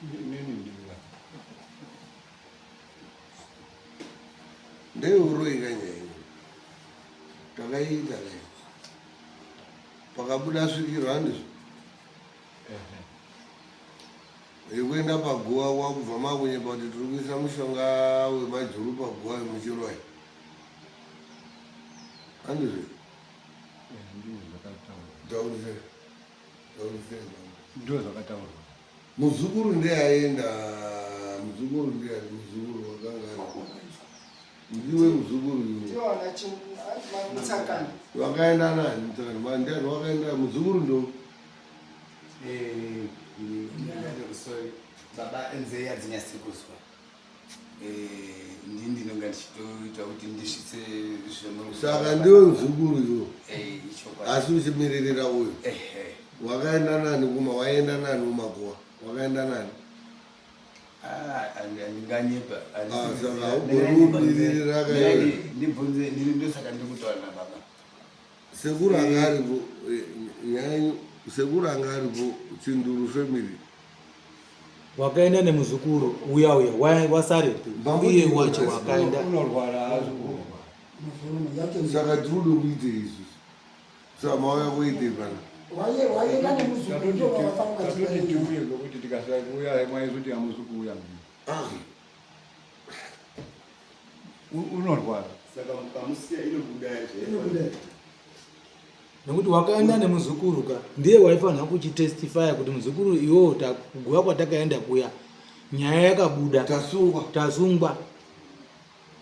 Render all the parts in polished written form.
Inini ndiri Ndeyeuroyi kanyaya iyi. Takaiita kai. Pakabuda svikiro handizvo? Yekuenda paguva kwakubva makunyepa kuti tiri kuisa mushonga wemajuru paguva muchiroyi. Handizvo? Ndizvo zvakataurwa. Taurise. Taurise. Ndizvo zvakataurwa. Muzukuru ndiye aenda, muzukuru ndiye muzukuru wakanga aripo. Ndiwe muzukuru iwe. Wakaenda nani Mutsakani? Ndiani wakaenda muzukuru ndo? Eh, sorry. Baba nzeye hadzinyatsi kuzwa. Eh, ndini ndinonga ndichitoita kuti ndisvitse zvemuri Saka ndiwe muzukuru iwe. Eh, ichokwadi. Asi uchimiririra uyu. Wakaenda nani kuma waenda nani kumakuwa? Wakaenda nani? Ah, handinganyepa. Ah, saka haugoni kumiririra ka iwe. Ndibvunze ndiri ndosaka ndiri kutaura nababa. Sekuru anga aripo eh, nyaya yenyu sekuru anga aripo Chinduru family. Wakaenda nemuzukuru uya uya wasarepi iye wacho wakaenda. Unorwara haasi kurwa. Saka tiri kuda kuitei isusu? Saka mauya kuitei pana? Waenda nemuzukuru ndivo vavafanira Tatoti tiuye ngokuti tikasauya maizoti hamusi kuuya. Ah. Unorwara. Saka mukamusiya inobuda Inobuda. Nekuti wakaenda nemuzukuru ka ndiye waifanira kuchitestifya kuti muzukuru iwowo kuguva kwatakaenda kuya nyaya yakabuda tasungwa tasungwa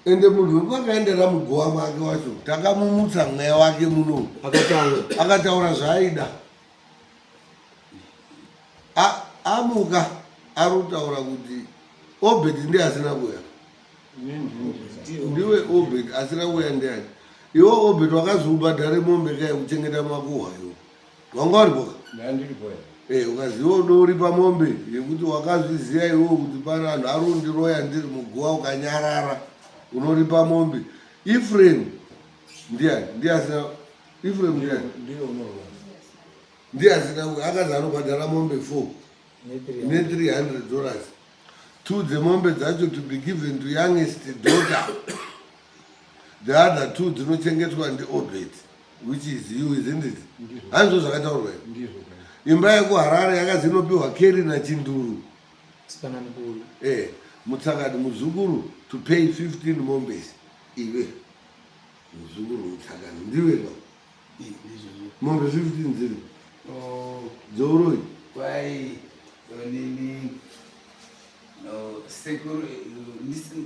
ende munhu wepakaendera muguva make wacho takamumutsa mweya wake muno akataura akataura zvaaida amuka ari kutaura kuti Obed ndiye asina kuuya ndiwe Obed asina kuuya ndiani iwe Obed wakazi ubhadhare mombe kai kuchengeta makuhwa iwe wanga uripo eh, ukaziva unoripa mombe yekuti wakazviziva iwe kuti pane anhu ari kundiroya ndiri muguva ukanyarara unoripa mombe Ephraim ndiani ndiye asina Ephraim ndiani ndiye asina kuuya akazi anobhadhara mombe 4 ne 300 dollars two dzemombe dzacho to be given to youngest daughter the other two dzinochengetwa ndiObed which is you isn't it handizvo zvakataurwa here imba yekuHarare yakazi inopiwa Keri naChinduru eh, Mutsakati muzukuru to pay 15 mombes iwe muzukuru Mutsakati ndiwe ba mombe 15 dziri oh. dzouroyi kwai nini sekuru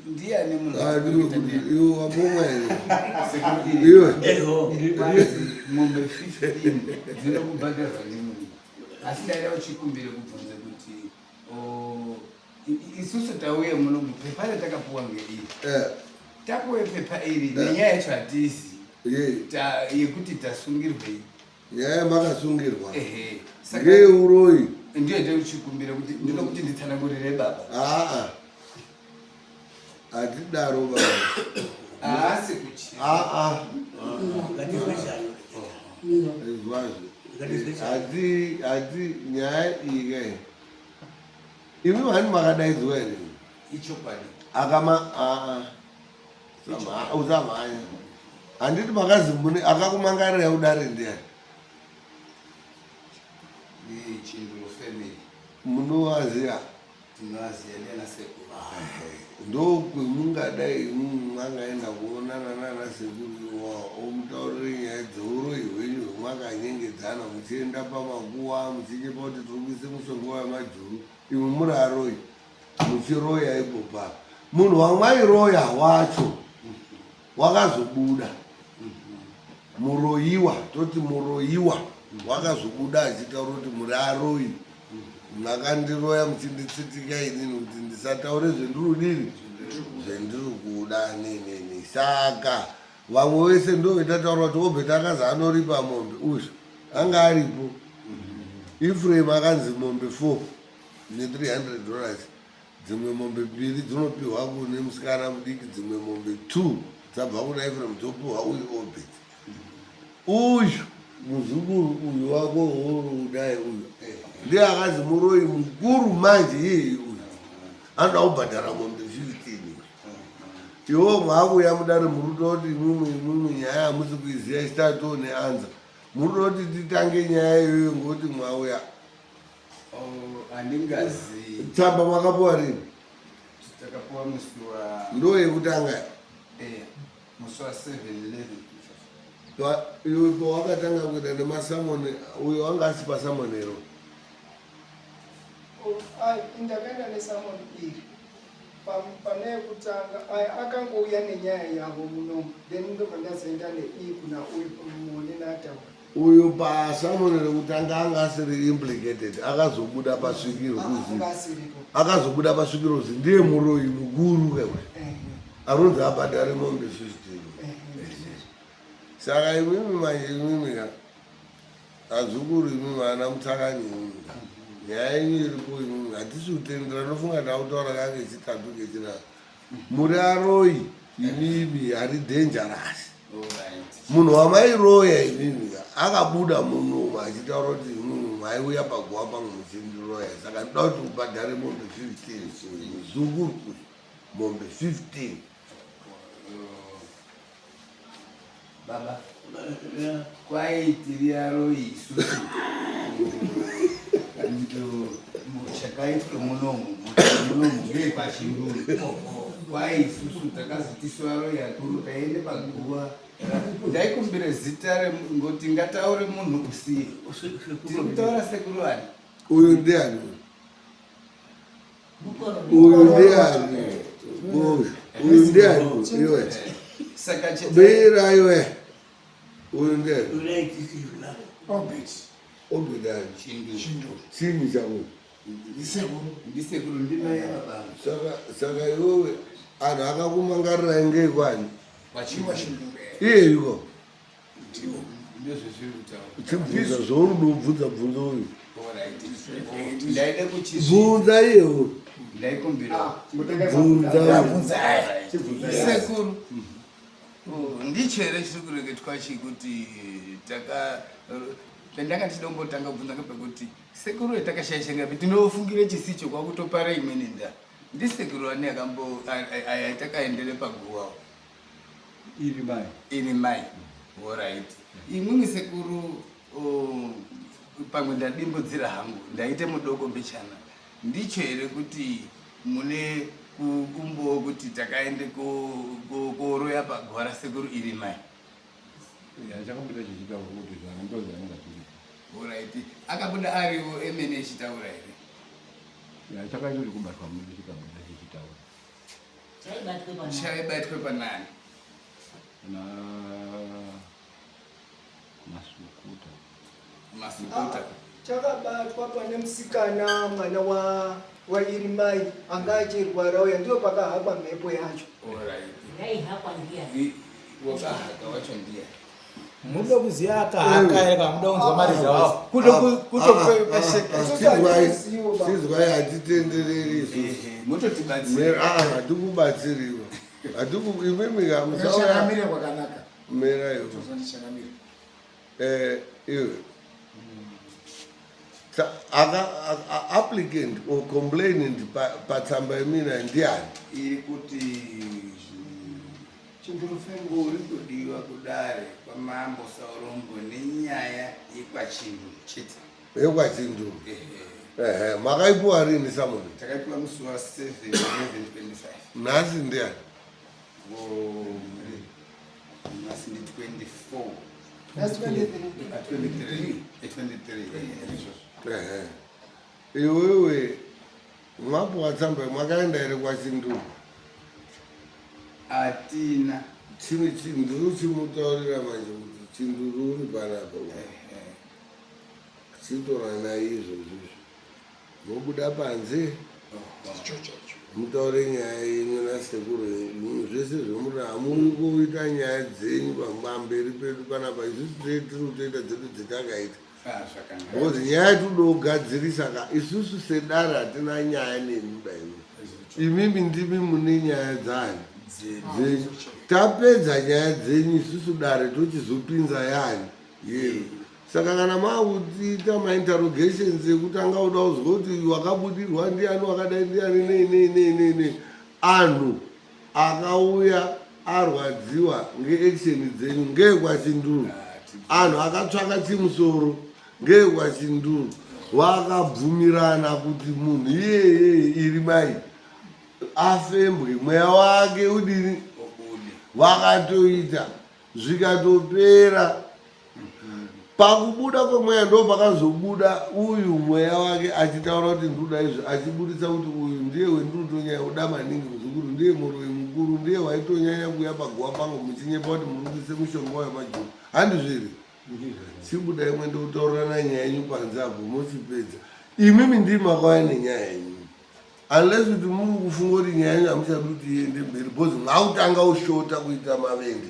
ndiyani munhu ah, iwe wambomwa here iwe mombe 15 dzinokubhadharwa nemunhu asi ndaida uchikumbire kubvunze kuti isusu tauye muno mupepa ratakapuwa ngeiri eh. tapuwe pepa iri eh. nenyaya yacho hatizi yekuti tasungirwei nyaya yamakasungirwa ngeyeuroyi ndiyo ndeuchikumbira kuti ndinokuti nditsanangurire baba aa hatidaro baba haasi kuchi aa izwazvo hati hati nyaya iyi kai imi hani makadaidzwa here ichokwadi akama aa usamhanya handiti makazi mune akakumangarira udare ndiyani Chinduro family munovaziva tinovaziva ndiana sekuru ndokwemungadai mangaenda kuonana nana sekuru iwawo omutaurire nyaya dzeuroyi hwenyu hwemwakanyengedzana muchienda pamakuwa muchinyepa kuti tiri kuise mushonga wemajuru imwe muri aroyi muchiroya ipo pa munhu wamwairoya wacho wakazobuda muroyiwa toti muroyiwa wakazobuda achitaura kuti muri aroyi makandiroya muchinditsitika inini kuti ndisataure zvendiri kudini zvendiri kuda ninini saka vamwe vese ndo vetataura kuti obet akazi anoripa mombe uyu anga aripo Ephraim akanzi mombe 4 ne300 dollars dzimwe mombe mbiri dzinopiwa kune musikana mudiki dzimwe mombe 2 dzabva kuna Ephraim dzopiwa uyu Obet uyu Muzukuru uyu wako woudai uyu ndiye akazi muroyi mukuru manje iyeye uyu anoda kubhadhara mombe 15. Iwo mwakuya mudare muri kutoti imwimwi imwimwi nyaya hamusi kuiziva, ichitatiwo neanza muri kutoti titange nyaya iyoyo ngokuti mwauya. Oh, handingazi. Tsamba makapuwa rini? Takapuwa musi wa Ndo yekutanga? Eh, musi wa 7 11. Iwe pawakatanga kuita nemasamoni, uyo wanga asi pasamonero? Oh, ai, ndakaenda nesamoni iri pane yekutanga. Ai, akangouya nenyaya yavo munomu, then ndobva ndazoenda neiyi kuna uyu muone nataura. Uyu pasamoni rekutanga anga asiri implicated, akazobuda pasvikiro kuzi Anga asiripo. Akazobuda pasvikiro kuzi ndiye muroyi mukuru kewe arunzi abhadhare mombe 15. Saka imwimwi manje, imwimwi ka azukuru, imwimwi ana mutsakani, imwimwi ka nyaya yenyu iripo. Imwimwi hatisi kutendera. Ndofunga ndakutaura kange chitatu kechina, muri aroyi imimi, hari dangerous. Munhu wamairoya imimi ka akabuda munomu achitaura kuti imimi maiuya paguva pangu muchindiroya, saka ndoda kuti ubhadhare mombe 15, muzukuru uyu, mombe 15. Baba, kwai tiri aroyi isusu? Ndo chakaitwa munomu, munomu ngeepachinduru. Kwai isusu takazotiswa aroyi akuru, taende paguva. Ndaikumbire zita ngoti ngataure munhu usiye. Tiri kutaura sekuru ani? Uyu ndiani? Uyu ndiani? Uyu, uyu ndiani iwe? Saka Bira iwe, uyu ndiani? Obit. Obidani? Chindu. Chini chako? Ndisekuru, ndimai baba. Saka iwewe anhu akakumangarira ngekwani? Kwachinduru. Iyeyiko? Ndozvezviri kutaura. Chibvunza zvauri kubvunza, bvunza uyu. Alright. Ndaida kuchizvi Bvunza iye uyu. Ndaikumbira. Bvunza. Sekuru. Oh, ndicho here chiri kureketwa chikuti taka pendanga ndichidombotanga kubvunza ngepekuti sekuru etakashaisha ngapi? Tinofungire chisicho kwakutopara imweni nda. Ndisekuru ani akambo aya takaendere paguva? Iri mai. Iri mai. Alright, imwimwi sekuru, oh, pamwe ndadimbudzira hangu, ndaite mudoko mbichana. Ndicho here kuti mune kumbowo kuti takaende koroya paguva rasekuru iri mai? Chakabuda chichitaura kuti zvanondozi anenge achiripo. Alright, akabuda ariwo emene echitaura here? Chakaita kuti kubatwa munhu chikabuda chichitaura. Chaibatwe panani? Chaibatwe panani? Na Masukuta. Masukuta. Chakabatwa pane musikana, mwana wa wairimai anga achirwara uya, ndiyo pakahakwa mhepo yacho. Alright. Yaihakwa ndiani? Wakahaka wacho ndiye? Munoda kuziva akahaka here kana muda kunzwa maresults? Kutopeseka. Sizwai, hatitendereri isusu. Mutotibatsira. Hatikubatsiriwa, hatiku imimi ka musauya. Chakamire kwakanaka. Mera iwe. Tozondichakamire. Iwe applicant or complainant patsamba yemina ndiani? Iri kuti uri kudiwa kudare kwamambo Saurombo nenyaya yekwachindu chete. Yekwachindu. Ehe, makaipuwa rini samoni? Takaipiwa musi wa 7 11 25. Nhasi ndiani? Nhasi ndi 24. That's 23. Ah, 23. 23, izvozvo. Ehe, iwewe mwapuwa tsamba, mwakaenda here kwachinduru? Hatina. Chimwe chinduru chimutaurira manje kuti chinduru uri panapa, chitoranai izvozvizvo, mobuda panze mutaure nyaya yenyu nasekuru yenyu, zvese zvemuri. Hamuri kuita nyaya dzenyu pamberi pedu panapa. Isusu tiri kutoita dzedu dzetakaita. Ah, zvakanaka. Because nyaya yatinoda kugadzirisa ka, isusu sedare hatina nyaya nemi baimi. Imimi ndimi mune nyaya dzani dzenyu. Tapedza nyaya dzenyu, isusu dare tochizopinza yani yenu. Saka kana makuita mainterrogations ekutanga kuda kuzwa kuti wakabudirwa ndiani, wakadai ndiani, nei nei nei nei nei, anhu akauya arwadziwa ngeaction dzenyu ngeekwachinduru. Anhu akatsvaka chimusoro ngeekwachinduru, wakabvumirana kuti munhu iyeyeye iri mai afembwe mweya wake udini, vakatoita zvikatopera. Pakubuda kwemweya ndo pakazobuda uyu mweya wake achitaura kuti ndikuda izvi, achibuditsa kuti uyu ndiye wendinotonyanya kuda maningi, muzukuru ndiye muroyi mukuru, ndiye waitonyanya kuuya paguva pangu muchinyepa kuti muri kuise mushonga wemajuru. Handizvo here? Chibudai mwende kutaurirana nyaya yenyu panze apo mochipedza. Imimi ndimi makauya nenyaya yenyu, unless kuti muri kufunga kuti nyaya yenyu hamuchadi kuti iende mberi, because makutanga kushota kuita mavende,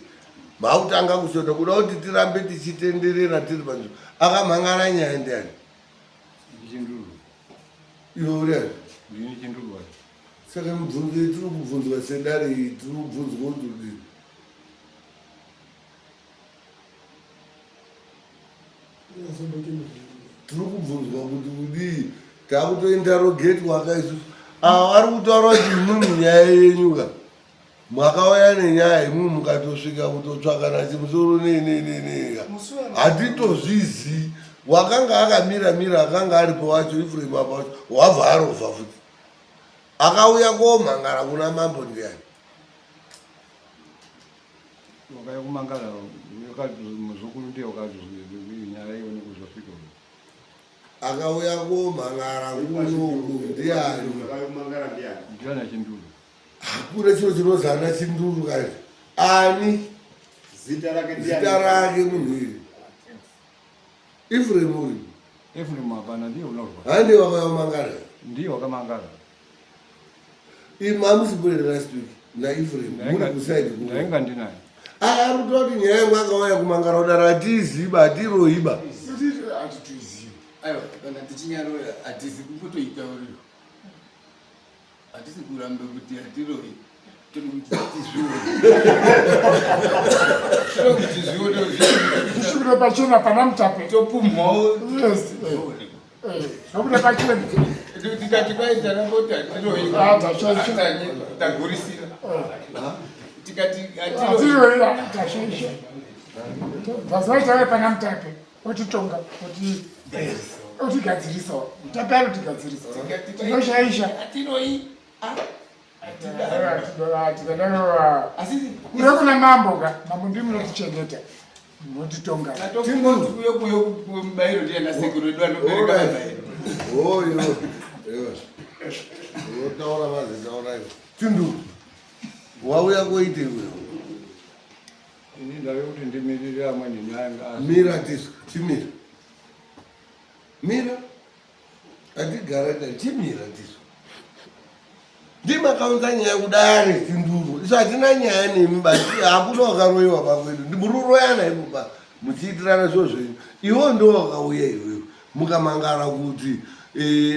makutanga kushota kuda kuti tirambe tichitenderera tiri panzvimbo. Akamhangana nyaya ndiani? Chinduru. Iwe uri ani? Ndini Chinduru wacho. Saka mibvunzo yetiri kubvunzwa sedare iyi, tiri kubvunzwa kuti udini? Tiri kubvunzwa kuti udii? Takutointerrogatwa ka isusu. Ava vari kutaura kuti imwimwi nyaya yenyu ka, makauya nenyaya imwimwi mukatosvika kutotsvakana chimusoro nei nei nei nei ka, hatitozvizii. Wakanga akamira mira akanga aripo wacho Efrem apa wacho wabva arovha futi, akauya komhangara kuna mambo ndiani? Wakauya kumangara muzukuru ndiye wakanyaya ione kuzosvika. Akauya komhangara kunoku ndiani? Ndiana Chinduru. Hakuna chiro chinonzi ana Chinduru kani. Ani zita rake? Zita rake munhu iri Efrem uri? Efrem hapana, ndiye unorwa. Handi wakauya kumangara? Ndiye wakamangara. Imi hamusi last week naEfrem muri kuside kuno? Ndainga ndinaye. Ari kutaura kuti nyaya yangu akauya kumangara kudaro hatiziba, hatiroiba. Hatituizivi. Aiwa, kana tichinyaroya hatisi kumbotoitaurira, hatisi kurambe kuti hatiroyi, tiri kuti tizvione, tiri kuti zvione. Zvichibuda pachena pana Mutape. Topumhawo. Yes. Zvobuda pachena. Tikati kwaita ramboti hatiroyi. Ah, tashaisha. Tagurisira tikati hatiroyi. Hatiroyi, tashaisha. Vazoitauya pana Mutape otitonga, otigadzirisawo. Mutape anotigadzirisa. Tinoshaisha. Hatiroyi. Tikadaro asi kuda kuna mambo ka, mambo ndimi munotichengeta, munotitonga. Tatofunga kuti kuyo kuyo kupuwe mubayiro ndiana sekuru edu anobereka mubayiro. Oyo unotaura mazita urayo. Chinduru, wauya koite iwewe? Ini ndave kuti ndimirire amweni nyaya. Mira tisu, chimira, mira, atigara da, chimira tisu. Ndimakaunza nyaya kudare, Chinduru. Isu hatina nyaya nemi basi, hakuna wakaroyiwa pakwedu. Ndimururoyana ipopa muchiitirana zviro zvenyu. Iwo ndo wakauya iwewe mukamangara kuti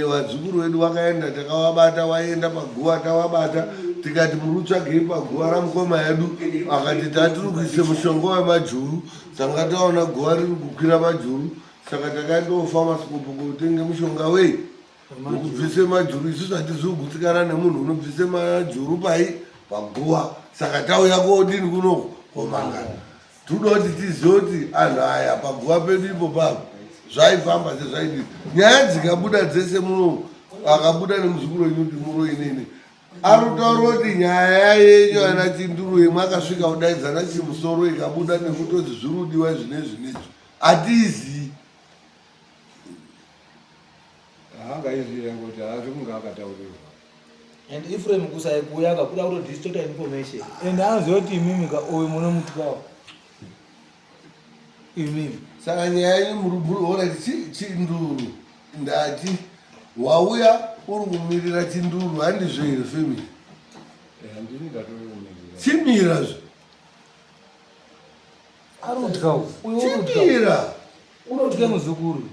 vadzukuru vedu vakaenda, takavabata vaenda paguva, tavabata tikati muri kutsvagei paguva ramukoma yedu? Akati tatiri kuise mushonga wemajuru, tanga taona guva riri kukwira majuru, saka takaendawo famasikopo kotenge mushonga wei wekubvise majuru. Isusu hatizi kugutsikana nemunhu unobvise majuru pai paguva, saka tauya kodini kunoko komangana. Toda kuti tizive kuti anhu aya paguva pedu ipo papo zvaifamba sezvaidii. Nyaya dzikabuda dzese muno, akabuda nemuzukuru wenyu kuti muroi nini, ari kutaura kuti nyaya yenyu ana Chinduru yemwakasvika kudaidzana chimusoro ikabuda nekutoti zviri kudiwa izvi nezvi nezvi, hatiizii. Haangaiziva kuti haazi kunge akataurirwa. And Ephraim kusaikuya akabuda kutodistota information and anoziva kuti imimi ka uyu munomutyawo imimi. Saka nyaya yenyu muri Chinduru, ndati wauya uri kumirira Chinduru, handizvo here family? Handini ndatori kumirira. Chimirazve. Ari kutyawo uyu, unotya. Chimira. Unotya muzukuru.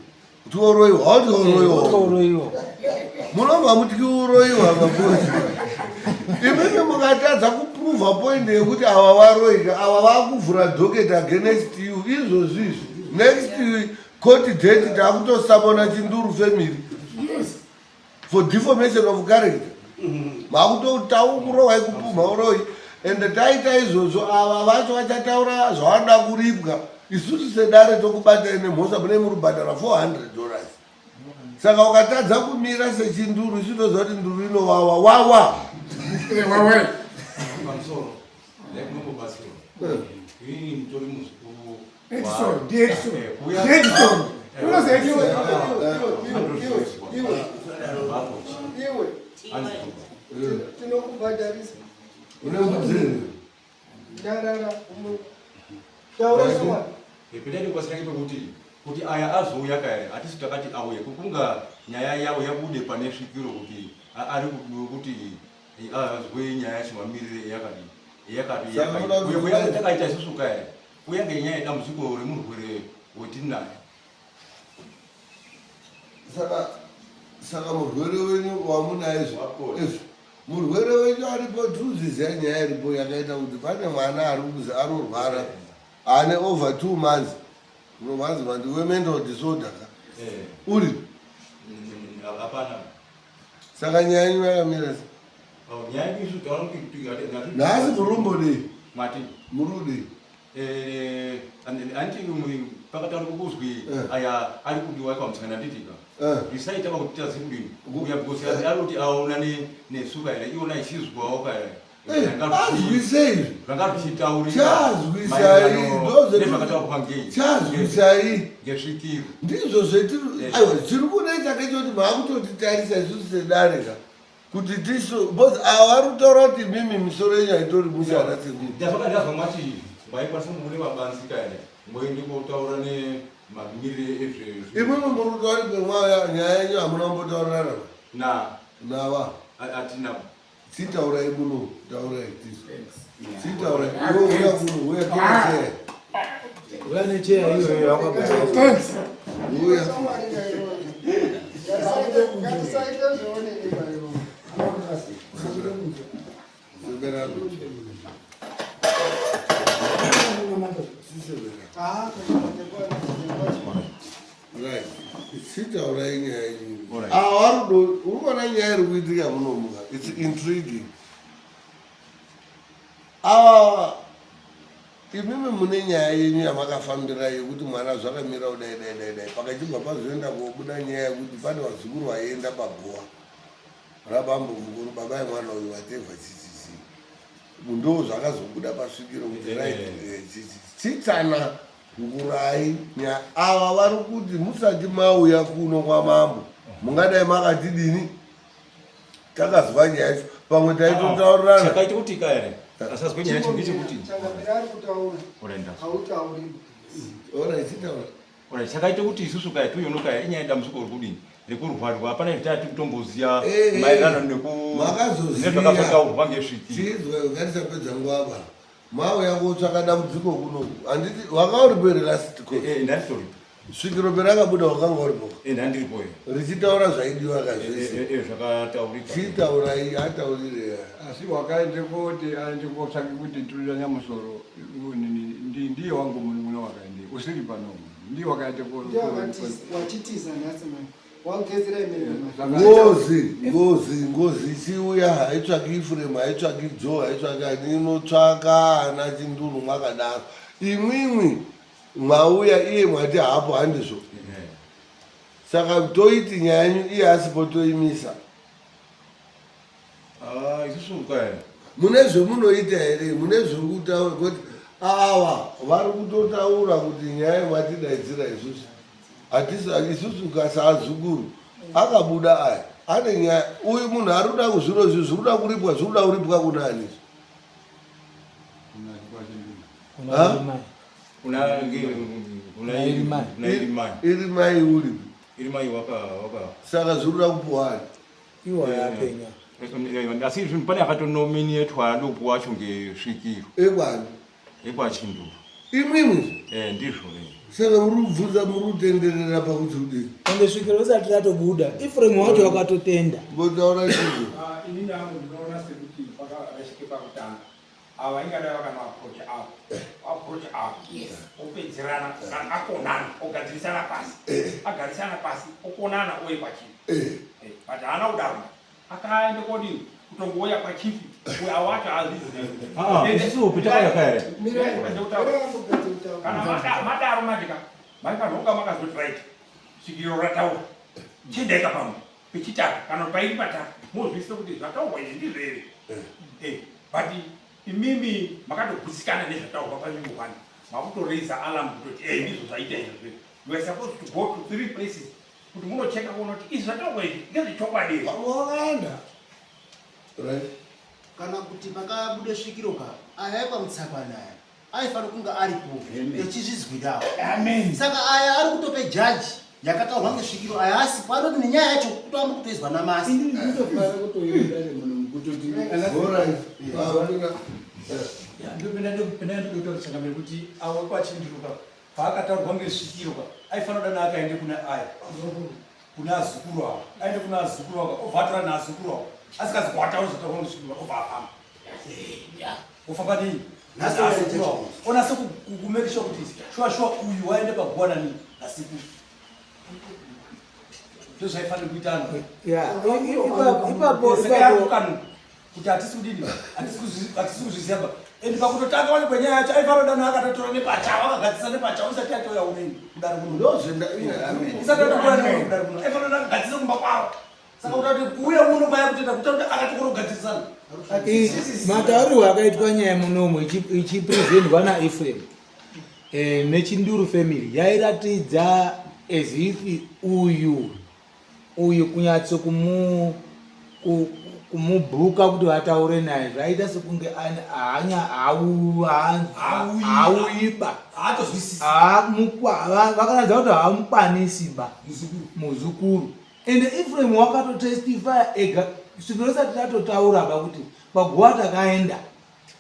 Kuti uroyiwa, hauti uroyiwa? Utya uroyiwa. Munobva mutyi uroyiwa makosi. Imimi mukatadza kuprova point yekuti ava varoika, ava vakuvhura docket against you izvozvi izvi next. Court date takutosamona Chinduru family. Yes. For deformation of character. Makutotaura kupumha uroyi ende taita izvozvo ava vacho vachataura zvavanoda kuripwa isusu sedare tokubatai nemhosva mune muri kubhadhara 400 dollars saka ukatadza kumira sechinduru isu toziva kuti nduru inowawa wawa Eh, wawa. Pamusoro, ndaikumbobatsirwa. Inini mutori muzukuru. Edison, ndiEdison. Eh, kuya- Ndiedison. Unoziva Edison? Iwe, iwe, iwe, tinokubhadharisa. Une mbudzi Nyarara. Taura shamwari. Pindai kubatsira ngepekuti kuti aya azouya kaya hatisi takati auye kukunga nyaya yavo yabude pane svikiro kuti ari kuti azwe nyaya yacho mamirire yakadii yakati Saka munoda kuti- uye takaita isusu kaya kuya ngenyaya yedambudziko remurwere wetinaye. Saka murwere wenyu wamunaye Wapora. izvo murwere wenyu aripo tiriziziya nyaya iripo yakaita kuti pane mwana ari kuzi arorwara ane over 2 months unomanzi mandi wemental disorder ka uri Hapana. Saka nyaya yenyu yakamira sei? Oh, nyaya yedu isu taona kuti Nhasi murumbodei? Mati. Muri kudei? Anti pakataura kuzwi aya ari kudiwa kwamutsana nditika zvisaita pakuti tazi kudini kuuya because ari kuti aona nesuka here iona ichizwawo kaya. Azwisei. Zvanga zvichitaurika Chazwisai. Nezvakataurwa ngei Chazwisai. Ngesvikiro. Ndizvo zvetiri aiwa chiri kunoita ngechekuti maakutotitarisa isusu sedare ka kuti tisu because ava vari kutaura kuti mimi misoro yenyu haitori mushe ana sekuru. Ndazvaka ndazwa mati vaikwanisa kumune mabanzi kaya moende kotaura nemamirire ezve. Imwimwi muri kutaura pemwaya nyaya yenyu hamuna kumbotaurirana Na nava? Hatina. Chitaurai muno, taurai tisu, chitaurai. Iwe uya kuno, uya tocheya. Uya necheya iyoyo yakabata. Thanks. Uya. Ngatisaite zvooneke paivo. Sebera. Ah, Right, chitaurai nyaya yenyu. Ava vari uri kuona nyaya iri kuitika munomuka, it's intriguing. Ava imimi mune nyaya yenyu yamakafambira yekuti mwana zvakamira kudai dai dai dai, pakachibva pazoenda kobuda nyaya yekuti pane vazukuru vaienda paguva rabambo mukuru, baba emwana uyu watevha chichichi, ndo zvakazobuda pasvikiro kuti right, chichi chitsana ngurai ava vari kuti musati mauya kuno kwamambo mungadai makatidini takazwa nyaya yacho pamwe taitotaurirana. Chakaita kuti kaya asazwe nyaya yacho ngechekuti Changamire ari kutaura. Orenda. Hautauri. Ora ichitaura. Ora chakaita kuti isusu kaya tuyono kaya inyaya yedambudziko rikudini rekurwarwa hapana zvitati kutomboziya maererano Makazoziya. nezvakatotaurwa ngesvikiro. Chizwa, ngatisapedza nguva pa mauya kotsvaka dambudziko kuno, handiti? Wanga uripo here last court? Ndanditoripo. Svikiro perakabuda wakanga uripo? Ndandiripo. Richitaura zvaidiwa kazvese? Zvakataurika. Chitaurai ataurire. Asi wakaende koti aende kotsvake kuti turira nyamusoro ndiye wangu munhu wakaende usiri pano ndiye wakaende. Ndiye wachitiza nhasi mani. Wagezera imene mani. Ngozi, ngozi, ngozi ichiuya haitsvaki Ifremu, haitsvaki Jo, haitsvaki ani, inotsvaka ana Chinduru mwakadaro. Imwimwi mwauya iye mwati hapo, handizvo? Saka toiti nyaya yenyu iye asipo toimisa? Ah, isusu kaya Mune zvemunoita here? Mune zvekutaura kuti ava vari kutotaura kuti nyaya yematidaidzira isusu hatisi isusu kasaazukuru akabuda aya ane nyaya. Uyu munhu ari kuda kuzviro izvi zviri kuda kuripwa, zviri kuda kuripwa kunani? Ha? Kuna kuna Irimai. Kuna Irimai. Iri mai uri? Irimai waka Saka zviri kuda kupuwani? Iwo yapenya. Asi zvinhu pane akatonominetwa adopuwa acho ngesvikiro. Ekwani? EkwaChinduru. Imwimwi? Eh, ndizvo eh. Saka muri kubvunza, muri kutenderera pakuti kudini? Ende svikiro risati ratobuda Ifremu wacho wakatotenda. Mbotaura chizvo. Ah, inini hangu ndinoona sekuti pakarashike pakutanga. Ava ingadai vakanoaprocha avo, aprocha avo, opedzerana kana akonana, ogadzirisana pasi, agarisana pasi, okonana oye kwachifi. But haana kudaro, akaenda kodini kutongouya kwachifi uyo awacho Isusu takauya kare. Kana madaro manje ka maifanira kunga makazoti right, svikiro rataura, chiendaika pamwe pechitatu kana pairi patatu, mozwisisa kuti zvataurwa izvi ndizvo here. But imimi makatogutsikana nezvataurwa panzvimbo one, makutoraisa alarm kutoti ndizvo zvaita izvozvo. You are supposed to go to three places kuti munocheka kuona kuti izvi zvataurwa izvi ngezvechokwadi here. Vamwe right. Kana kuti pakabude svikiro ka aya ekwamutsakwana aya aifanira kunge aripo echizvizwirawo. Saka aya ari kutope jaji yakataurwa ngesvikiro aya asipo, anoti nenyaya yacho kutoamba kutoizwa namasi. Ndopinda kuti awo kwachindiruka paakataurwa ngesvikiro ka aifanira kudana akaende kuna aya kuna azukuru avo, aende kuna azukuru avo, obva atora naazukuru avo, asikazi kuataura zvataurwa ngesvikiro, obva afamba ofamba nei naazukuru avo, onase kumake sure kuti shuwa shuwa uyu waende paguwa nani nasekuru. Ndozvaifanira kuita anhu. Ipapo ipapo kuti hatisi kudini, hatisi kuzviziva ba and pakutotanga wacho kwenyaya yacho aifanira kudana akatotora nepachawo, akagadzisa nepachawo isati yatouya uneni kudare kuno, isati yatokura nemunhu kudare kuno, aifanira kudana akagadzisa kumba kwavo. Saka kuti kuuya uno kwaya kutoita kuti akatokona kugadzirisana. Mataurirwo akaitwa nyaya munomu ichipresentwa naEphraim nechinduru family yairatidza as if uyu uyu kunyatso kumubhuka kuti vataure naye zvaita sekunge haanya hauiba, vakaratidza kuti haamukwanisi ba muzukuru. Ende Ephraim wakatotestifya ega svikiro risati ratotaura ba kuti paguva takaenda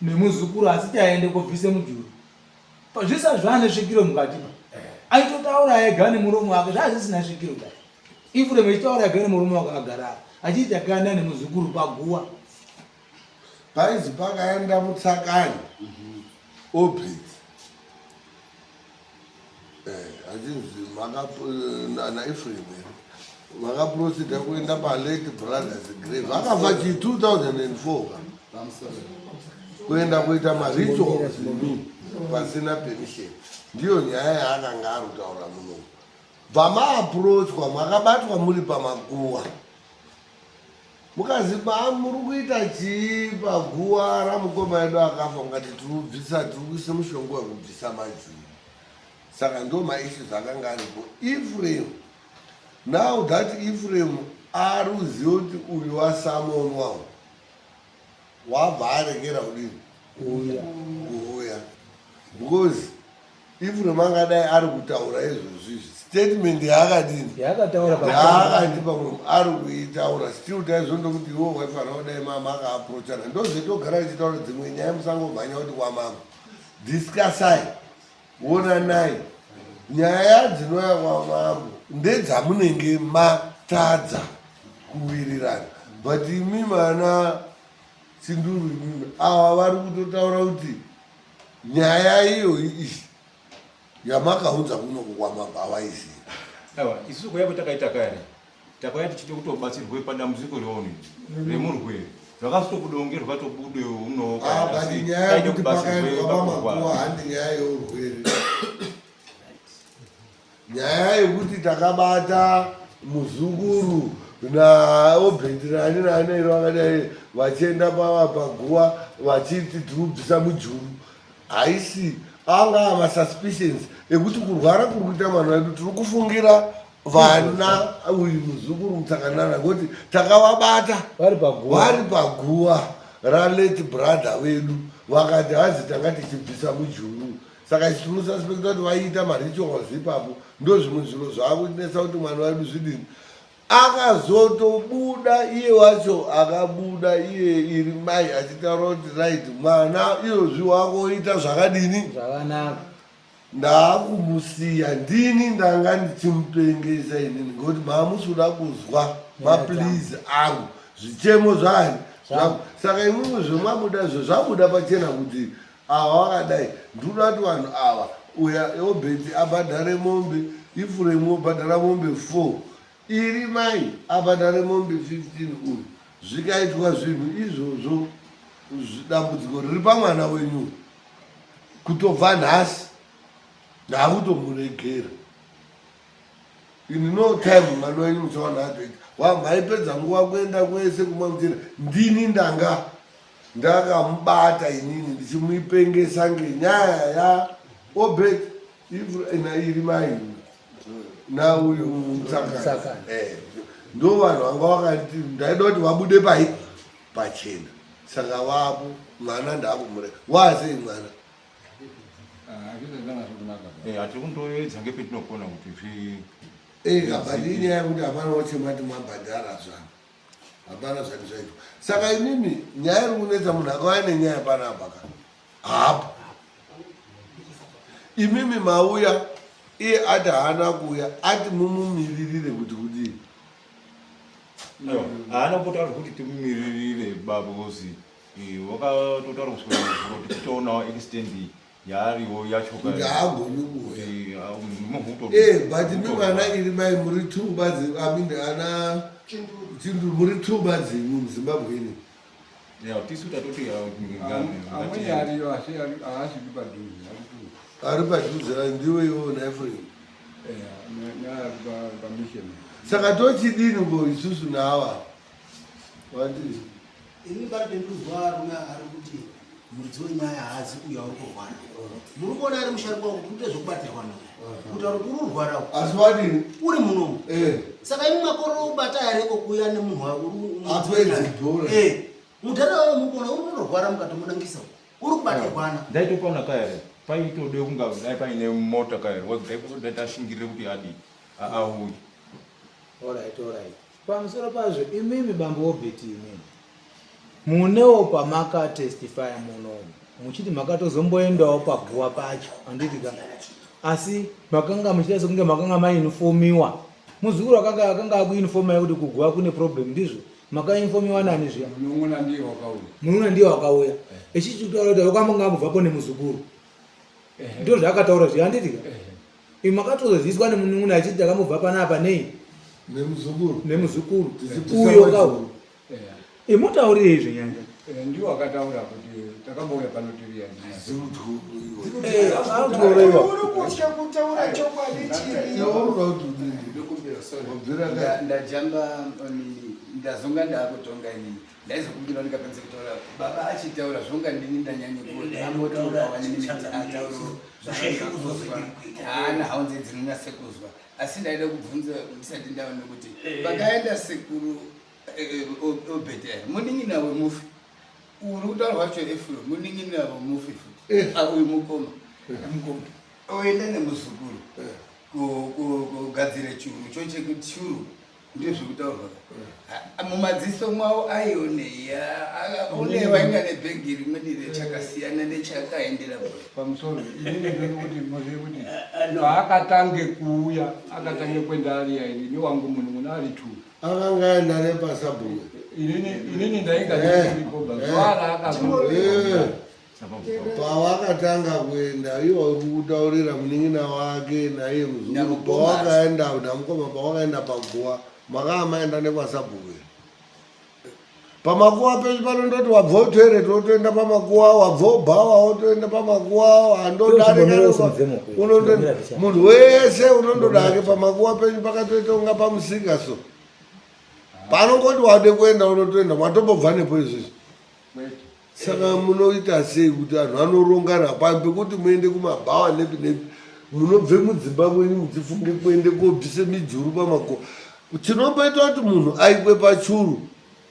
nemuzukuru asi taende kobvise mujuru zvisati zvaane svikiro mukati ba, aitotaura ega nemuromo wake zvaa zvisina svikiro ba. Ephraim echitaura ega nemuromo wake agara achiti takaenda nemuzukuru paguva. Paizi pakaenda mutsakani Obrit achinzi naEphraim here vakaprosida kuenda palate brothers grave akafa chi 2004 ka kuenda kuita marituals pasina permission. Ndiyo nyaya yaakanga ari kutaura muno. Bvamaapproachwa makabatwa muri pamakuwa, mukazi muri kuita chii paguwa ramukoma edu akafa? Mukati tiri kubvisa, tiri kuisa mushonga wekubvisa majuru. Saka ndo maissues akanga aripo. Ephraim, now that Ephraim ari kuziva kuti uyu wasamonwa wabva aregera kudini kuuya, because Ephraim angadai ari kutaura izvozvo izvi, statement yaakadini yaakataura yaakati pamwe ari kuitaura still taizondokuti iwo waifanira kudai mama akaapproachana. Ndozvetogara tichitaura dzimwe nyaya, musangomhanya kuti kwamama, discussai, onanai. Nyaya dzinouya kwamambo ndedzamunenge matadza kuwirirana, but imi mana Chinduru imimi ava vari kutotaura kuti nyaya iyoyi iyi yamakaunza kuno kwamambo havaiziva. Aiwa, isusu kuya kwatakaita kare takauya tichida kutobatsirwe padambudziko reoni remurwere zvakazotobudonge rwakatobude uno. Ah, but nyaya yekuti pakaendwa pamakuwa handi nyaya yeurwere. Nyaya yekuti takabata muzukuru naObert nani nani iro vakadai vachienda paguva vachiti tiri kubvisa mujuru haisi, anga masuspicions ekuti kurwara kuri kuita mwana wedu tiri kufungira vana uyu muzukuru mutsakanana, ngekuti takavabata vari paguva ralate brother vedu, vakati hazi tanga tichibvisa mujuru. Saka isu tinosuspecta kuti vaiita marituals ipapo. Ndo zvimwe zviro zvaakunetsa kuti mwana wedu zvidini. Akazotobuda iye wacho, akabuda iye iri mai achitaura kuti right, mwana iyozvi wakoita zvakadini zvakanaka. Ndaakumusiya, ndini ndanga ndichimupengesa inini, ngekuti maamusi kuda kuzwa maplease angu, zvichemo zvaani. Saka imwimwi zvemabuda izvo zvabuda pachena kuti ava vakadai. Ndikuda kuti vanhu ava uya Obedi abhadhare mombe, Efuremu obhadhara mombe 4, iri mai abhadhare mombe 15 uyu. Zvikaitwa zvinhu izvozvo dambudziko riri pamwana wenyu kutobva nhasi ndakutomuregera. In no time mwana wenyu muchawana atoita wamhaipedza nguva kuenda kwese kumamutira ndini ndanga ndakamubata inini ndichimupengesa ngenyaya ya obet iri mai nauyu mutsakani eh, ndo vanhu vanga vakati ndaida kuti vabude pai pachena saka vapo mwana ndakumureka waasei mwana Eh, hatiri kundoedza ngepetinokona kuti zvi eh, but inyaya yekuti hapana wachemati mabhadhara zvano hapana zvati zvaitwa saka inini nyaya iri kunetsa munhu akauya nenyaya panapa ka hapo imimi mauya iye ati haana kuuya ati mumumiririre kuti kudii haana kumbotaura zvekuti timumiririre baba kozi wakatotaura kusvika kuti titoonawo extend yaariwo yacho kuti haagoni kuuya eh, but mi mwana iri mai muri two badzi i mean ana chindu muri two badzi muzimbabwe ini tisu tatoti amweni ariyo asi haasviki padhuze ari padhuze ndiwe iwo naefrem saka tochidini ko isusu naava wati Ini pari pendinzwa arume ari kuti muridzi wenyaya haazi kuuya uri kurwara. Muri kuona ari musharukwa kuti uite zvekubatirwa naye. Kutaura kuti uri kurwara uku. Asi wadini? Uri munomu. Eh. Saka imi makororo kubata here ko kuuya nemunhu uri Apedze bhora. Eh. Mudhara wayo muri kuona uri kunorwara mukatomunangisa uku. Uri kubatirwana. Ndaitopaona kaya here paitode kunga dai paine mota kaya here dai kuti adii auye. Alright, alright. Pamusoro pazvo imimi bambo Obert imimi munewo pamaka testifya munomu muchiti makatozomboendawo paguva pacho handiti ka asi makanga muchiita sekunge makanga mainfomiwa muzukuru akanga akanga akuinfomai kuti kuguva kune problem ndizvo makainfomiwa nani zviya munun'una ndiye wakauya munun'una ndiye wakauya echichi kutaura kuti wakambonga ambobvapo nemuzukuru ndizvo zvaakataura zviya handiti ka Imi makatozoziviswa nemunun'una achiti takamubva panapa nei? Nemuzukuru. Nemuzukuru. Uyo kawo. Imutaurirei zvenyanja. Eh, ndiwo akataura kuti takambouya pano tiri Autoroiwa. Uri kutya kutaura chokwadi chiriyo. Ndajamba ndazonga ndakutonga inini. Ndaizokumbira ndikapedza kutaura baba achitaura zvonga ndini ndanyanya kuambotaura wani ataura zvaakuzwa haana haunze dzinonase kuzwa asi ndaida kubvunza ndisati ndaona kuti eh. pakaenda sekuru eh, eh, obete munin'ina wemufi uri kutaura wacho efuro munin'ina wemufi futi ah, uyu mukoma mukoma oenda nemuzukuru kugadzira churu chochekuti churu ndezvekutaurwa mumadziso mwavo aionei une vainga nebhegi rimweni rechakasiyana nechakaendera pamusoro inini ndiri kuti muzive kuti paakatange kuuya akatange kuenda ari yaini newangu munhu muna ari two akanga aenda nepasabhuku inini ndainga ndiripo zuva raakazo Pawakatanga kuenda iwo kutaurira munin'ina wake naiye muzukuru pawakaenda namukoma pawakaenda paguwa makaa maenda nekwasabhuku here pamakuwa pedu panondoti wabva utoiret wotoenda pamakuwa wabva ubhawa wotoenda pamakuwa andodarika munhu wese unondoda hake pamakuwa penyu pakatoita kunga pamusika so panongoti wade kuenda unotoenda watombobva nepo izvizvi Saka munoita sei kuti vanhu vanorongana pamwe pekuti muende kumabhawa nepi nepi munobve mudzimba mwenyu muchifunge kuende kobvise mijuru pamakuva chinomboita kuti munhu aikwe pachuru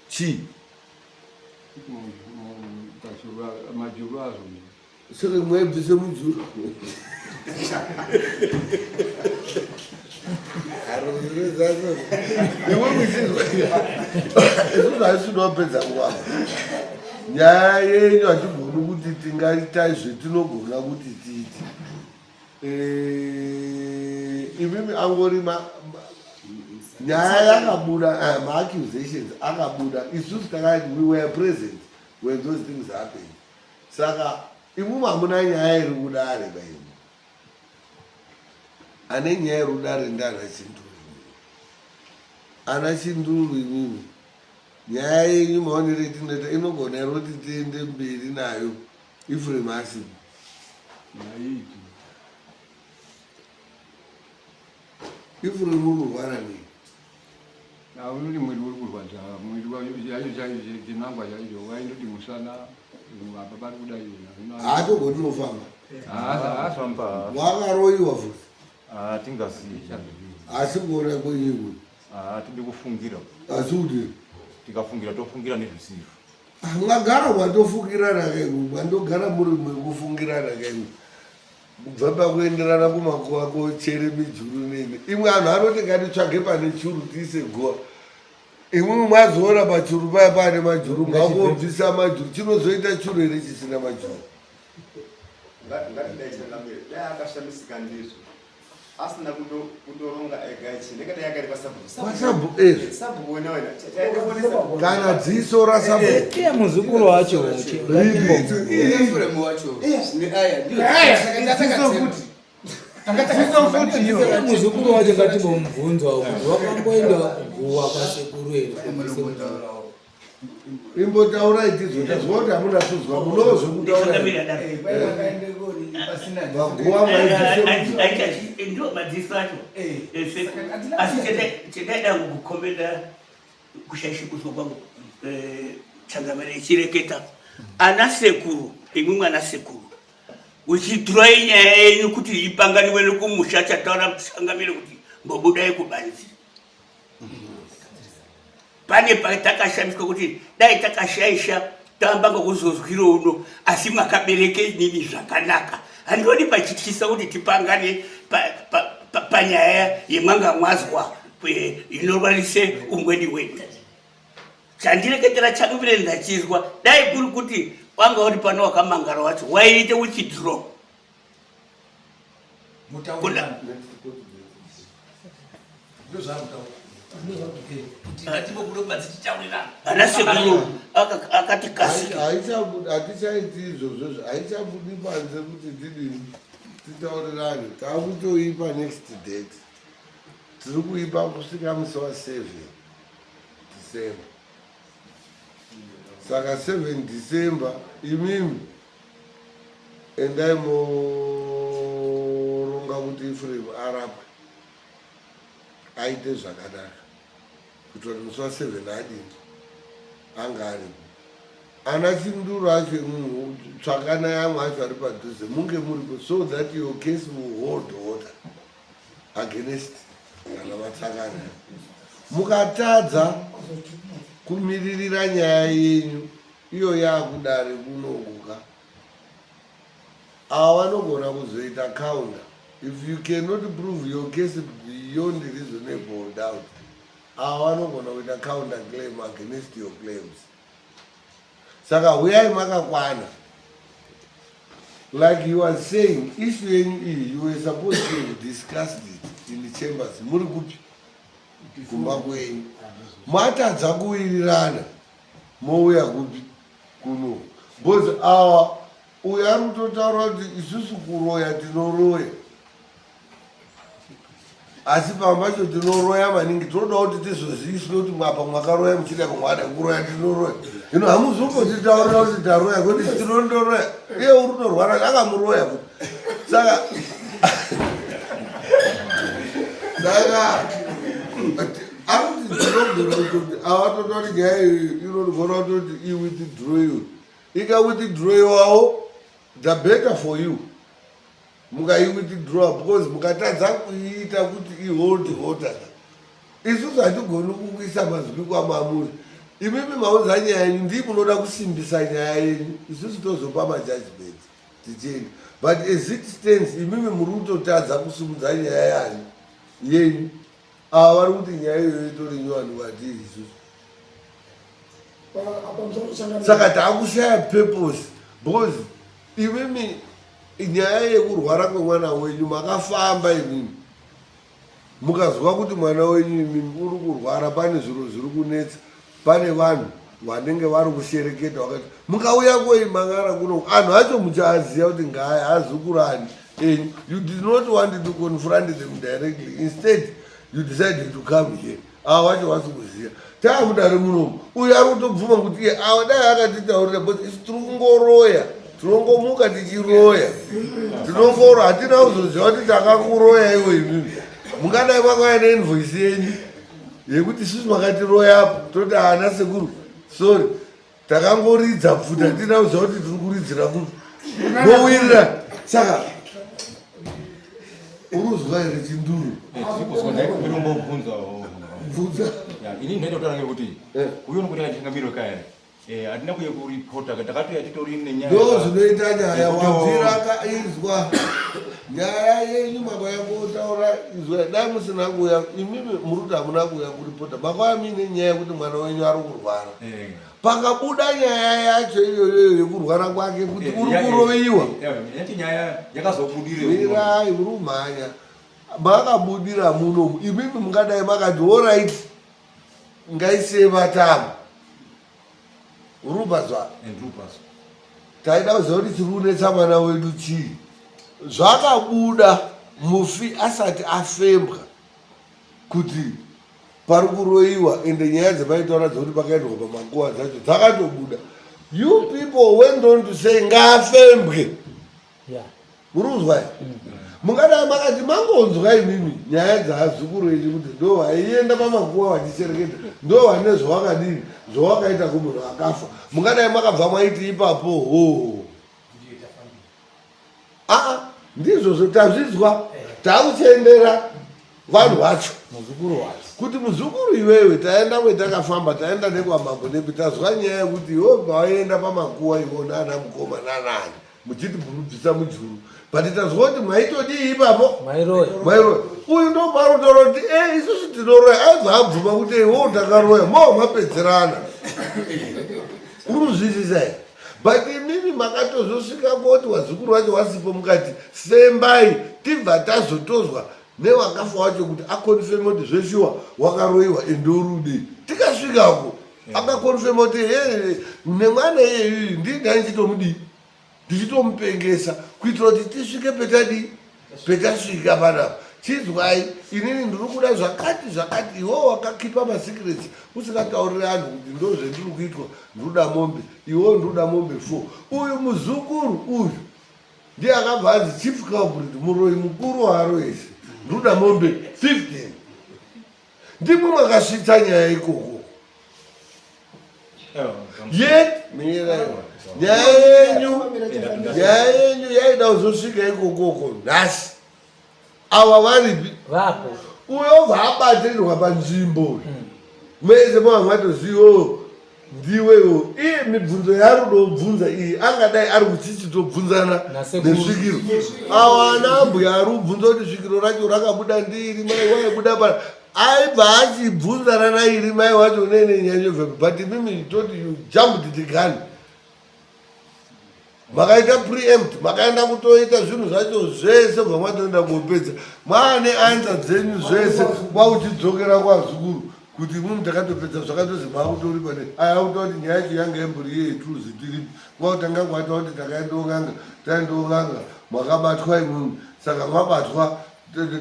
chii Majuru azvo. Saka mwaibvise mujuru. Iwe muchizwa. Isusu haisi nguva. Nyaya yenyu hatigoni kuti tingaita zvetinogona kuti tiite. Eh, imimi angori Nyaya yakabuda, maaccusations akabuda. Isusu takati we were present when those things happened. Saka imwimwi hamuna nyaya iri kudare baimwe. Ane nyaya iri kudare ndana Chinduru. Ana Chinduru imwimwi. Nyaya yenyu maonero etinoita inogona here kuti tiende mberi nayo Ephraim asipo? Haiiti. Ephraim uri kurwara nei? Aunoti mwiri uri kurwadza, mwiri wacho chaicho chaicho chinangwa chaicho waindoti musana apa pari kudai. Haatogoni kufamba. Wakaroyiwa futi. Hatingazii. Asi kuona kwenyu. Hatidi kufungira. Asi kuti tikafungira tofungira nezvisizvo. Mwagara mwatofungirana kaimwe, mwandogara muri mwekufungirana kaimwe. Kubva pakuenderana kumakuva kochere mijuru nini. Imwe anhu anoti ngatitsvage pane churu tiise guva. Imwimwi mwazoona pachuru paya pane majuru mwakobvisa majuru. Chinozoita churu here chisina majuru? Ngatidai changamire, dai akashamisika ndizvo. Asina kutoronga ega ichi ndenge dai akari pasabhuku. Pasabhuku eh. Sabhuku wena wena. Chaida kuonesa kana dziso rasabhuku. Iye muzukuru wacho Efrem wacho. Ne aya ndiyo. Dziso futi. Dziso futi iyo. Muzukuru wacho ngatimbomubvunzwa kuti wakamboenda kuguwa kwasekuru here. Imbotaurai tizo tazwa kuti hamuna kuzwa munozvekutaura vaguwa ndio madziso acho asi chendaida kukomenda kushaisha kuzwa kwangu changamire ichireketa ana sekuru imwimwe ana sekuru uchiturai nyaya yenyu kuti ipanganiwe nekumusha chataura changamire kuti mbobudai kubanzi Pane patakashamiswa kuti dai takashaisha tamba ngokuzozwiro uno asi mwakabereke inini zvakanaka. Handioni pachityisa kuti tipangane panyaya pa, pa, yemwanga mwazwa inorwarise umweni wedu. Chandireketera changu vile ndachizwa dai kuri kuti wanga uri pano wakamangara wacho waiite withdraw. Ana sekuru akati kasika. Hatichaiti izvozvo, haichabudi panze kuti tidini titaurirane. Takutoipa next date. Tiri kuipa kusvika musi wa 7 December. Saka 7 December imimi endai moronga kuti Ephraim arapwe aite zvakanaka kuitira kuti musi wa7 adini anga aripo ana chinduro acho emunhu tsvakanai amwe acho ari padhuze munge muripo so that your case will hold water against kana vatsakana mukatadza kumiririra nyaya yenyu Iyo yaakudare kunoku ka. Ava vanogona kuzoita counter. If you cannot prove your case beyond reasonable doubt, ava vanogona kuita counter claim against your claims. Saka huyai makakwana. Like you are saying, issue yenyu iyi, you were supposed to have discussed it in the chambers. Muri kupi? Kumba kwenyu. Matadza kuwirirana. Mouya kupi kuno because awa uyo ari kutotaura kuti isusu kuroya tinoroya asi pamwe pacho tinoroya maningi tinoda kuti tizoziviswe kuti apa mwakaroya muchida kumwada kuroya tinoroya hino hamuzombotitaurira kuti taroya kuti tinondoroya iye uri kutorwara akamuroya futi saka saka Akuti dzinogona kutoti avatotori nyaya iyoyo inogona kutoti iwithdrowiwe. Ikawithdrowiwawo the better for you mukaiwithdraw because mukatadza kuiita kuti ihold water isusu hatigoni kukuisa mazwi kwamamuri imimi maunza nyaya yenyu ndii munoda kusimbisa nyaya yenyu isusu tozopa majudgment tichienda but as it stands imimi muri kutotadza kusimudza nyaya yanyu yenyu Ava vari kuti nyaya iyoyo itori nyowani kwatiri isusu. Saka taakushaya purpose because imimi nyaya yekurwara kwemwana wenyu makafamba imimi. Mukazwa kuti mwana wenyu imimi uri kurwara, pane zviro zviri kunetsa, pane vanhu vanenge vari kushereketa vakati mukauya koimangara kuno, anhu acho muchaaziva kuti ngaaya azukuru ani enyu. You did not want to confront them directly, instead you decided to come here. Ava vacho vasi kuziva taakudare munomu, uyu ari kutobvuma kuti iye ava dai akatitaurira, because isu tiri kungoroya, tinongomuka tichiroya, tinongoro hatina kuzoziva kuti takakuroya iwo imimi. Mungadai makauya neinvoisi yenyu yekuti isusu makatiroyapo, toti haana sekuru, sorry, takangoridza pfuta, hatina kuziva kuti tiri kuridzira kupi, mowirira. Saka uruzwa here chinduru? Bvunza. Ini ndaida kutaura ngekuti uyo nokuti achingamirwe kaya hatina kuye kuripota, takatoya titori nenyaya. Ndo zvinoita nyaya wabvira kaizwa nyaya yenyu, makauya kotaura izwa. Dai musina kuuya imimi, muri kuti hamuna kuuya kuripota, makauya muine nyaya yekuti mwana wenyu ari kurwara. Pakabuda nyaya yacho iyoyoyo yekurwara kwake kuti uri kuroyiwa, yati nyaya yakazobudire. Mirai, uri kumhanya. Makabudira munomu imimi, mungadai makati alright, ngaisiye vatamo urupazwa. Taida kuziva kuti chiri kunetsa mwana wedu chii. Zvakabuda mufi asati afembwa kuti pari kuroyiwa, ende nyaya dzemaitaura dzekuti pakaendwa pamakuva dzacho dzakatobuda. You people went on to say ngaafembwe. Muri kuzwa? Mungadai makati mangonzwa imimi nyaya dzaazukuru enyu kuti ndo vaienda pamakuva vachichereketa, ndo vane zvawakadini zvawakaita kumunhu akafa, mungadai makabva mwaiti ipapo ho aa ndizvozvo tazvizwa, takuchiendera vanhu vacho kuti muzukuru iwewe, taenda kwetakafamba, taenda nekwamambo nepi, tazwa nyaya yekuti iwe pawaenda pamakuwa ivo nana mukoma nanani muchiti murubvisa mujuru, but tazwa kuti maitodii ipapo, mairoya. Uyu ndo parutora kuti e isusu tinoroya, aibva abvuma kuti iwo takaroya, moo mapedzerana. Uruzvisisa here? But imimi makatozosvika koti wazukuru wacho wasipo, mukati sembai, tibva tazotozwa newakafa wacho kuti akonfema kuti zveshuwa wakaroyiwa ende urudei. Tikasvikako akakonfema kuti he nemwana iyeyu ndini ndichitomudii, ndichitomupengesa kuitira kuti tisvike petadii petasvika panapa. Chizwai, inini ndiri kuda zvakati zvakati, iwo wakakipa masecrets usingatauriri anhu kuti ndo zvendiri kuitwa, ndinoda mombe, iwo ndinoda mombe 4. Uyu muzukuru uyu ndiye akabva anzi chief culprit, muroyi mukuru waaroyese, ndinoda mombe 15. Ndimwe makasvitsa nyaya ikoko. Yet nyaya yenyu, nyaya yenyu yaida kuzosvika ikokoko nhasi ava varipi? Vapo. Uyo obva abatirirwa panzvimbo, mese mava matozivo ndiwewo. Iye mibvunzo yaari iyi angadai ari kuchichitobvunzana nesvikiro. Awa ana ambuya ari kubvunza kuti svikiro racho rakabuda ndiri mai waibuda pa aibva achibvunzana nairi mai wacho nene nyanyobva. But imimi toti you jumped the gun, makaita preempt, makaenda kutoita zvinhu zvacho zvese, bva mwatoenda kopedza maane anza dzenyu zvese, kwauchidzokera kwazukuru kuti imwimwi takatopedza zvakatozi maakutori pane aya kuta kuti nyaya yacho yanga imbori yeituzi tiripi, kwakutanga kwata kuti takaendaong'anga, taendaong'anga mwakabatwa imwimwi. Saka mwabatwa,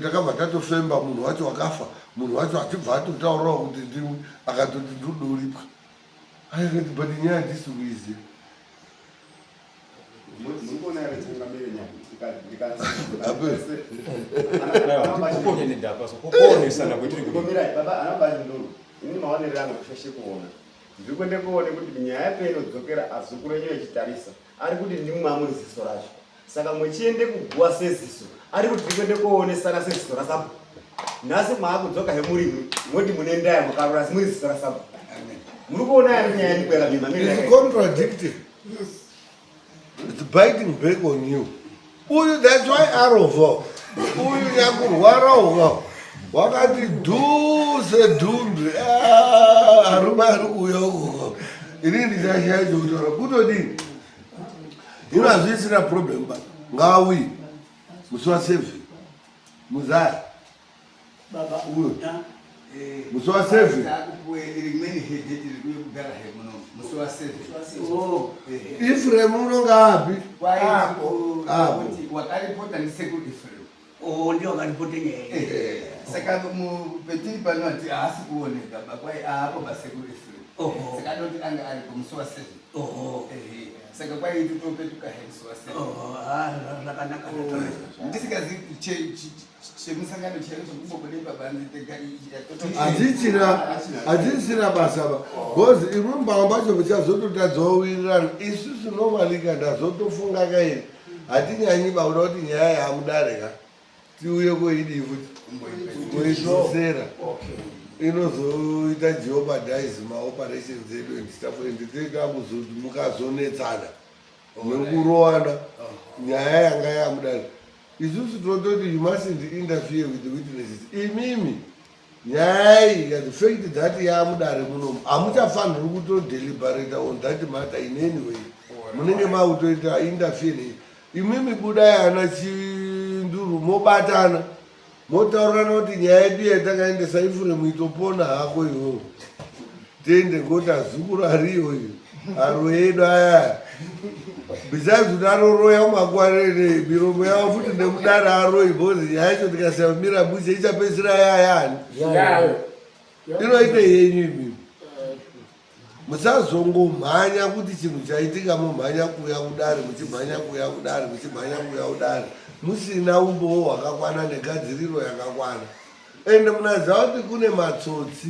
takabva tatofemba munhu wacho wakafa, munhu wacho achibva atotaurawo kuti ndimwi, akatoti ndodoripwa ayakati, but nyaya handisi kuiziva. Murikuona here changamire nyaya? Mirai baba anabanduru, ini maonero angu kushashe kuona ndiri kuende kuone kuti nyaya peinodzokera azukuru enyu echitarisa ari kuti ndimwe amuri ziso racho, saka muchiende kuguwa seziso ari kuti tiri kuende koonesana seziso rasabu. Nhasi maakudzoka hemurimwi moti mune ndaya makarora, asi muri ziso rasabu. Muri kuona here nyaya yandikwera mima? It's contradicting. It's biting back on you. Uyu, that's why arovo. Uyu nyakurwara uko. Wakati dhuse dhumbi. Ah, arume ari kuuya uko. Ini ndichashaya chekutaura. Kutodini? Ino hazvisina problem ba. Ngauyi. Musi wa 7. Muzaya. Baba. Uyo. Musi wa 7. Rimweni date riri kugara he muno musi wa 7. Oh. Ephraim unonga api? Apo. Apo. Wakaripota ndi sekuru Ephraim. Oh, ndio wakaripota nyaya. Saka petiri pano ati haasi kuoneka bakwai aapo pasekuru Ephraim. Oho. Saka anoti anga aripo musi wa 7. Oho. Saka kwai totopetuka he musi wa 7. Oho, ah, zvakanaka. Ndisikazivi chemusangano chaicho chekumbobude pabanze tega Hadzichina hadzisina basa ba. Because imwe mbanga pacho muchazototadzawo wirirana. Isusu normally ka ndazotofunga kairi. Hatinyanyi ba kuda kuti nyaya yamudare ka. Tiuye koidii futi. Koidzosera. Inozoita jeopardize maoperations edu and stuff and toita kuzoti mukazonetsana. Nekurowana nyaya yanga yamudare. Isusu tinototi you mustn't interfere with the witnesses. Imimi nyaya iyi the fact that yamudare munomu hamuchafaniri kutodeliberate on that matter in any way. Munenge makutoita interfere nei. Imimi budai ana Chinduru mobatana motaurirana kuti nyaya yedu yatakaendesa Ephraim itopona hako iwewe. Tiende ngoti azukuru ariyo iyo aro edu aya. Besides kuti anoroya mumakwarere miromo yavo futi nemudare aroi because nyaya yacho tikasiyamira mushe ichapedzisira yayani. Inoite yenyu imimi. Musazongomhanya kuti chinhu chaitika momhanya kuuya kudare muchimhanya kuuya kudare muchimhanya kuuya kudare musina umbowo hwakakwana negadziriro yakakwana. Ende munaziva kuti kune matsotsi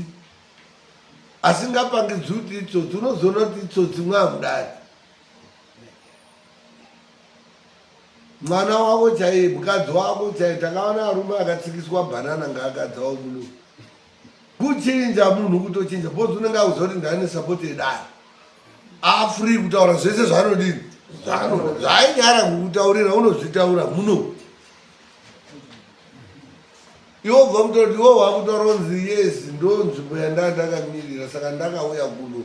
asingapangidzwi kuti itsotsi, unozoona kuti itsotsi mwamudare. Mwana wako chaiye, mukadzi wako chaiye, takaona arume akatsikiswa bhanana ngaakadzi avo muno. Kuchinja munhu kutochinja because unenge akuziva kuti ndane support yedare. Afree kutaura zvese zvaanodini zvaanoda zvaainyara kukutaurira unozvitaura muno. Iwe ubva kutaura kuti iwe wakutaura unzi yes ndo nzvimbo yandaa ndakamirira saka ndakauya kuno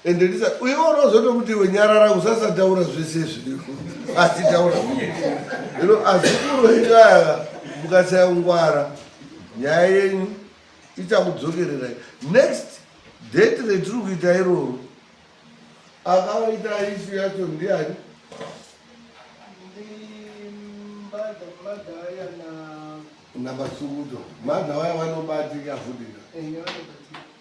ende ndisa iwe unozotomuti iwe nyarara usasataura zvese zviriko achitaura ino azukuru enyu aya mukasaya kungwara nyaya yenyu ichakudzokererai next date retiri kuita iroro akaita ishu yacho ndiani? Namatsukuto madha vaya vanobatika futika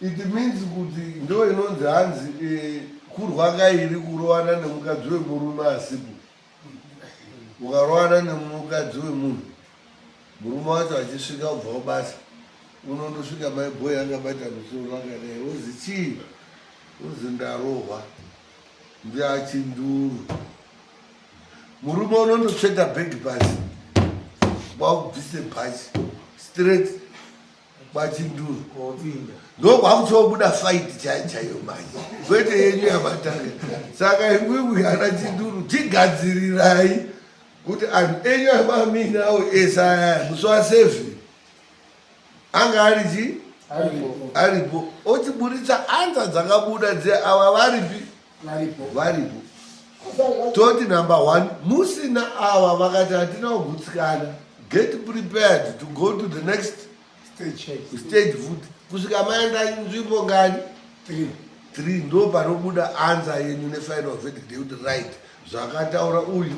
it means kuti ndo inonzi hanzi eh, kurwa kairi kurovana nemukadzi wemurume asipo ukarovana nemukadzi wemunhu murume wacho achisvika kubva kubasa unondosvika mai boy akabata musoro akadai ozi chii ozi ndarohwa ndiachinduru murume unondotsveta bhegi pasi kwakubvise bhachi straight kwachinduru ndokwakuchobuda fight chaiyo chaiyo manje kwete yenyu yamatanga saka imwimwi ana chinduru chigadzirirai kuti anhu enyu amaminawo ese aya musi waseven anga ari chi aripo ochiburitsa anza dzakabuda dze ava varipi varipo toti number one musina ava vakati hatina kugutsikana get prepared to go to the next stage futi kusvika maenda nzvimbo ngani three ndo panobuda anza yenyu nefinal verdict yekuti right zvakataura uyu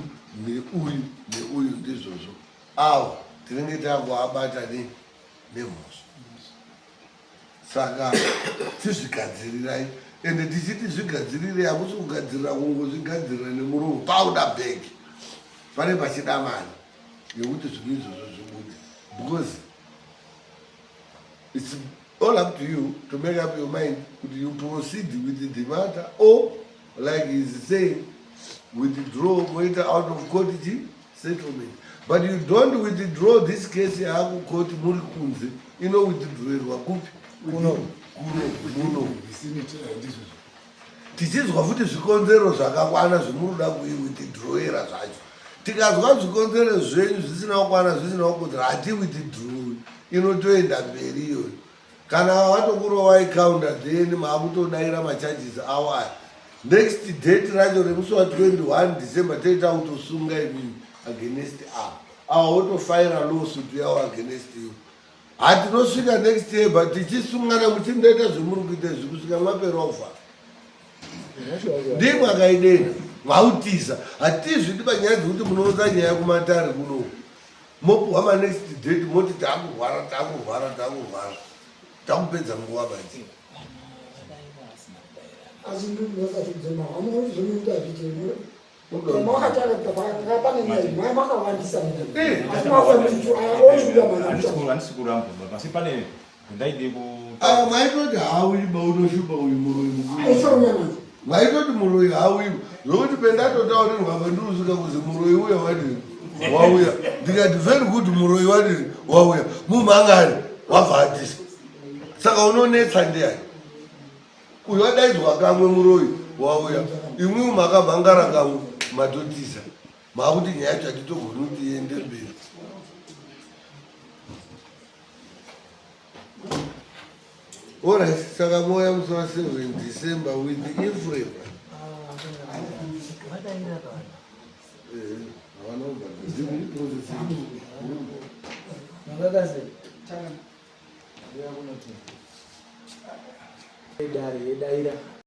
neuyu neuyu ndizvozvo awo tinenge takuabata nemhosva saka tizvigadzirirai ende tichiti zvigadzirire hakusi kugadzirira kungozvigadzirira nemuromo pauda bhegi pane pachida mari yekuti zvinhu izvozvo zvibude because it's all up to you to make up your mind kuti you proceed with the matter or like he's saying withdraw moita out of court chi settlement but you don't withdraw this case yaakucourt muri kunze inowithdrawirwa kupi kuno kuno muno tichizwa futi zvikonzero zvakakwana zvemunoda kuiwithdrawera zvacho tikazwa zvikonzero zvenyu zvisina kukwana zvisina kukodzera hatiwithdrawi inotoenda mberi iyoyo kana vatokurovai counter then maakutodaira macharges awo aya next date racho remusi wa 21 December toita kutosunga imimi against avo ava votofaira lawsuit yavo against you. Hatinosvika next year but tichisungana muchindoita zvemuri kuita izvi kusvika mwapera kufa. Ndimwe akaidena mwautiza. Hatizvidi panyaya dzekuti munounza nyaya kumatare kuno. Mopuhwa manext date moti takurwara takurwara takurwara. Takupedza nguva manje. Asi ndinosachidzema hamuoni zvinoita zvichemo. Aya maitoti hauiba unoshupa uyu muroyi mukuru. Maitoti muroyi hauiba zvokuti pendatotaurirwa pandiusvika kuzi muroyi uya wadini wauya ndikati very good muroyi wadini wauya mumhangari wabva atisa saka unonetsa ndiyani Uyu adaidzwa kamwe muroyi wauya, imwiwo makamhangara kamwe matotiza, maakuti nyaya yacho hatitogoni kuti iende mberi. Alright, saka mouya musi wa 7 December with Ephraim. Eh, havana kubhadhara. Ndiri process. Dare yedaira.